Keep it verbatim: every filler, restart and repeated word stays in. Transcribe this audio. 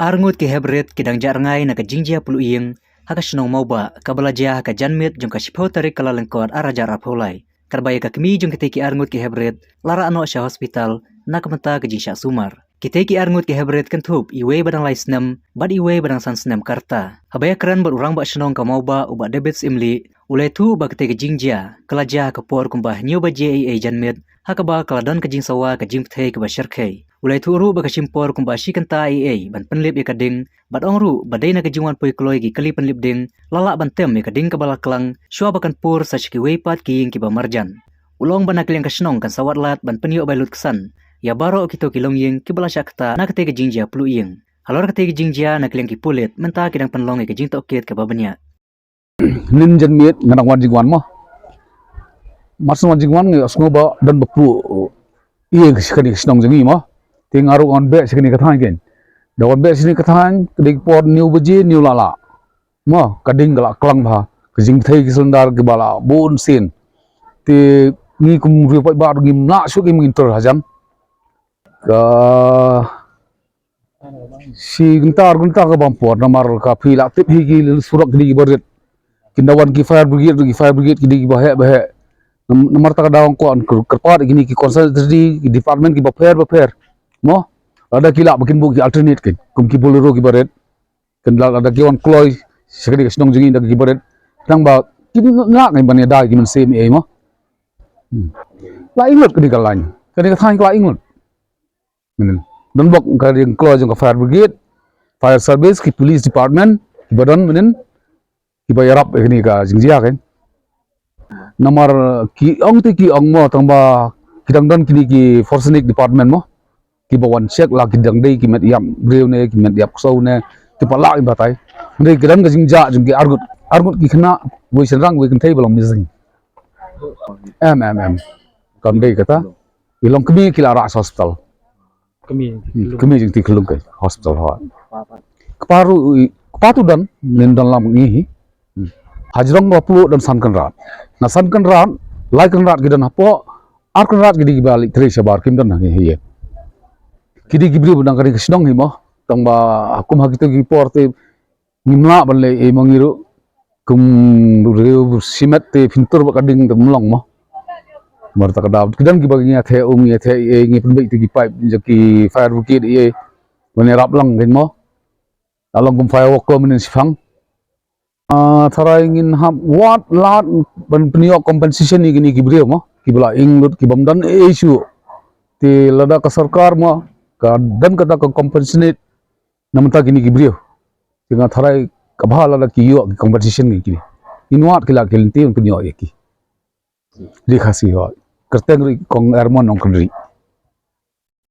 Arngut ki heprit ki dang jah rngai na ka jingjia pluh ïing ha ka shnong Mawbah, kaba la jia ha ka janmiet jong ka shiphew tarik Kyllalyngkot arhajar arphew lai. Katba ïa ka kmie jong kitei ki arngut ki heprit la rah noh sha hospital na ka bynta ka jingshah sumar. Kitei ki arngut ki heprit kynthup iwei ba dang lai snem bad iwei ba dang san snem ka rta. Haba ïakren bad u rangbah shnong ka Mawbah, u Bah David Syiemlieh, u la ïathuh ba katei ka jingjia ka la jia ha ka por kumba hynñiew baje eiei janmiet, ha kaba ka la don ka jingsawa ka jingpyrthei kaba shyrkhei. U la ïathuh ruh ba ka shim por kumba shi kynta eiei ban pynlip ïa ka ding, bad ong ruh ba dei na ka jingwan poi kloi ki kali pynlip ding, la lah ban tem ïa ka ding kaba la klang shuwa ba kan pur sa sha kiwei pat ki ïing kiba marjan. U la ong ba na ka liang ka shnong kan sa wad lad ban pynïoh bai lutksan ïa baroh kito ki longïing kiba la shah ktah na katei ka jingjia pluh ïing. Halor katei ka jingjia, na ka liang ki pulit mynta ki dang pynlong ïa ka jingtohkit kaba bniah. Hynnin janmiet nga dang wan jingwan mo. Mar shu wan jingwan nga sngew ba don ba pluh ïing sha kane ka shnong jong ngi mo. Te nga ruh nga wan beh sha kane ka thaiñ kein. Da wan beh sha kane ka thaiñ, ka dei ka por hynñiew baje hynñiew la lah. Mo, ka ding ka la klang bha. Ka jingpyrthei ki cylinder kiba la bun sien. Te ngi kum riew paidbah ruh ngim lah shuh, ngim ngin tur hajan. Ka shi kynta ar kynta ka bam por, namar ka phi lah tip hi ki surok kine kiba rit. Kin da wan ki fire brigade, ki fire brigade kine kiba heh ba heh. Nam-, namar ta ka daw kwah kyrpad kine ki concerned authority, ki department kiba pher ba pher. Mo, lada ki lah ba kin buh ki alternate kein, kum ki Bolero kiba rit. Kin da lada ki wan kloi sha kane ka shnong jong ngi da kiba rit. Tang ba ki ngak ngi ban ïada ki mynsiem ei mo. Hmm. La ing lut kane ka lain. Kane ka thaiñ ka la ing lut. Mynnin. Don bok ka ring kloi jong ka fire brigade, fire service, ki police department, kiba don mynnin, kiba ïarap ïa kane ka jingjia kein. Namar ki ong te ki ong mo, tang ba ki dang don kine ki forensic department mo. Kiba wan check la ki dang dei ki met ïap briew ne, ki met ïap ksew ne, ki palat ki batai. Hynrei ki dang ka jingjia jong ki arngut, arngut ki khynnah, wei shynrang, wei kynthei ba long missing. Em, em, em. Kam dei kata. Ki long kmie ki la rah sha hospital. Kmie. Hmm, kmie jong ti khyllung ka hospital ha. Kpa ruh, kpa tu don, nin don lam ngi hi. Hmm. Hajrong ba pluh don san kynrad. Na san kynrad, lai kynrad ki don hapoh, ar kynrad ki dei kiba leit trei shabar, kim don hangne hi. Ki dei ki briew ba dang ka dei ka shnong hi mo. Tang ba kum ha kito ki por te ngim lah ban leh ei mo ngi ruh. Kum briew shimet te phin tur bad ka ding te ym long mo. Namar ta ka daw ki don kiba ngi ïatheh um, ngi ïatheh ei, ngi pynbeit te ki pipe jong ki fire brigade ei. Ban ïarap lang kein mo. La long kum fire worker mynnin shiphang. Ah, tharai ngin hap wad lad ban pynïoh compensation ïa kine ki briew mo, kiba la ing lut, ki bym don ei shuh. Te lada ka sorkar mo ka don kata ka compensate na bynta kine ki briew, te nga tharai ka bha lada ki ïoh ki compensation ïa kine. Ngin wad ki lad ki lynti ban pynïoh ïa ki. Ri Khasi ho. Kyrteng ruh Kong Ermon Nongkynrih.